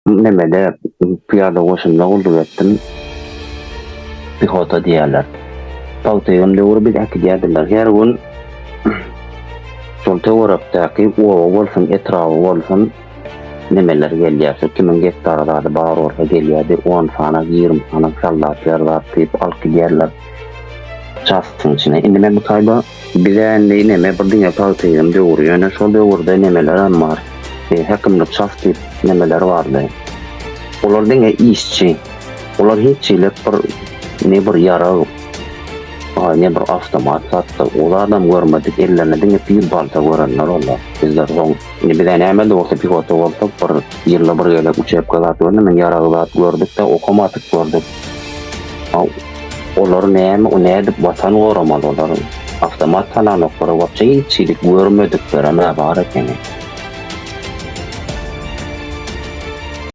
Nemede pyýada goşunda gulluk etdim. Pihota diýýärler. Pagta ýygym döwri bizi äkidýärdiler. Her gün şol töwerekdäki oba bolsun, etraby bolsun nemeler gelýär. Şu kimiň gektary zady bar bolsa gelýärdi. On sanak, 20 sanak soldatlar zat diýip alyp gidýärler. Çasyň içine. Indi men bu taýda Bize indi neme bir diňe pagta ýygym döwri ýöne şol döwürde nemelerem bar. Häkimlik ças diýip nemeler bardy. Olar diňe işçi. Olar hiç hili bir ne bir ýarag ne bir awtomat zatdy. O zadam görmedik. Ellerine diňe bir balta görenler olar. Bizler soň indi bize näme-de bolsa pihota bolsak bir ýylda bir gezek uçebka zat gördüm. Men ýarag zat gördük-de okam atyp gördük. Olar näme, o nädip watan goramaly olar? Awtomat tananoklar wapşe hiç hili görmediklerem-ä bar ekeni.